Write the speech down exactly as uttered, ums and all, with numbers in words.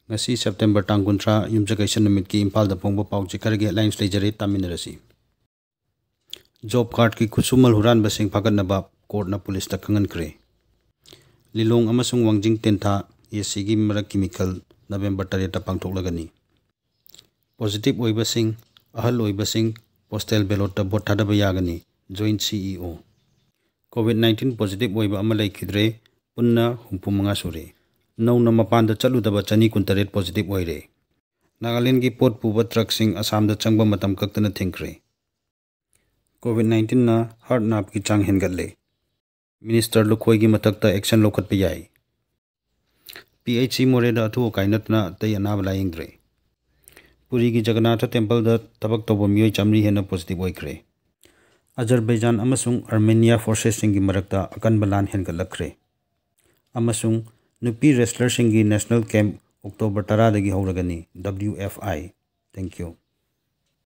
ꯉꯁꯤ September ꯇꯥꯡ ꯀꯨꯟꯊ꯭ꯔꯥ, ꯌꯨꯝꯖꯀꯩꯁ ꯅꯨꯃꯤꯠꯀꯤ ꯏꯝꯐꯥꯜꯗ ꯐꯣꯡꯕ ꯄꯥꯎ ꯆꯦ ꯈꯔꯒꯤ headlines ꯂꯩꯖꯔꯦ, ꯇꯥꯃꯤꯟꯅꯔꯁꯤ꯫ Job cardꯀꯤ ꯈꯨꯠꯁꯨꯃꯜ ꯍꯨꯔꯥꯟꯕꯁꯤꯡ ꯐꯥꯒꯠꯅꯕ courtꯅ policeꯇ ꯈꯪꯍꯟꯈ꯭ꯔꯦ꯫ ꯂꯤꯂꯣꯡ ꯑꯃꯁꯨꯡ ꯋꯥꯡꯖꯤꯡ ꯇꯦꯟꯊꯥ ACꯒꯤ ꯃꯔꯛꯀꯤ ꯃꯤꯈꯜ November ꯇꯔꯦꯠꯇ ꯄꯥꯡꯊꯣꯛꯂꯒꯅꯤ꯫ Positive ꯑꯣꯏꯕꯁꯤꯡ, ꯑꯍꯜ ꯑꯣꯏꯕꯁꯤꯡ postal ballotꯇ vote ꯊꯥꯗꯕ ꯌꯥꯒꯅꯤ, Joint CEO꯫ COVID nineteen positive ꯑꯣꯏꯕ ꯑꯃ ꯂꯩꯈꯤꯗ꯭ꯔꯦ, ꯄꯨꯟꯅ ꯍꯨꯝꯐꯨ ꯃꯉꯥ ꯁꯨꯔꯦ꯫ ꯅꯧꯅ ꯃꯄꯥꯟꯗ ꯆꯠꯂꯨꯗꯕ ꯆꯅꯤ ꯀꯨꯟꯇꯔꯦꯠ positive ꯑꯣꯏꯔꯦ꯫ ꯅꯥꯒꯥꯂꯦꯟꯗꯒꯤ ꯄꯣꯠ ꯄꯨꯕ truckꯁꯤꯡ ꯑꯁꯥꯝꯗ ꯆꯪꯕ ꯃꯇꯝ ꯀꯛꯇꯅ ꯊꯤꯡꯈ꯭ꯔꯦ꯫ COVID nineteenꯅ heart ꯅꯥꯕꯒꯤ ꯆꯥꯡ ꯍꯦꯟꯒꯠꯂꯦ꯫ Minister ꯂꯨꯈꯣꯏꯒꯤ ꯃꯊꯛꯇ action ꯂꯧꯈꯠꯄ ꯌꯥꯏ꯫ PHC ꯃꯣꯔꯦꯗ ꯑꯊꯨ ꯑꯀꯥꯏ ꯅꯠꯇꯅ ꯑꯇꯩ ꯑꯅꯥꯕ ꯂꯥꯌꯦꯡꯗ꯭ꯔꯦ꯫ ꯄꯨꯔꯤꯒꯤ ꯖꯒꯟꯅꯥꯊ templeꯗ ꯊꯕꯛ ꯇꯧꯕ ꯃꯤꯑꯣꯏ ꯆꯥꯃꯔꯤ ꯍꯦꯟꯅ positive ꯑꯣꯏꯈ꯭ꯔꯦ꯫ Azerbaijan ꯑꯃꯁꯨꯡ Armenia forcesꯁꯤꯡꯒꯤ ꯃꯔꯛꯇ ꯑꯀꯟꯕ ꯂꯥꯟ ꯍꯦꯟꯒꯠꯂꯛꯈ꯭ꯔꯦ꯫ ꯑꯃꯁꯨꯡ ꯅꯨꯄꯤ wrestlerꯁꯤꯡꯒꯤ national camp October ꯇꯔꯥꯗꯒꯤ ꯍꯧꯔꯒꯅꯤ, WFI꯫ Thank you꯫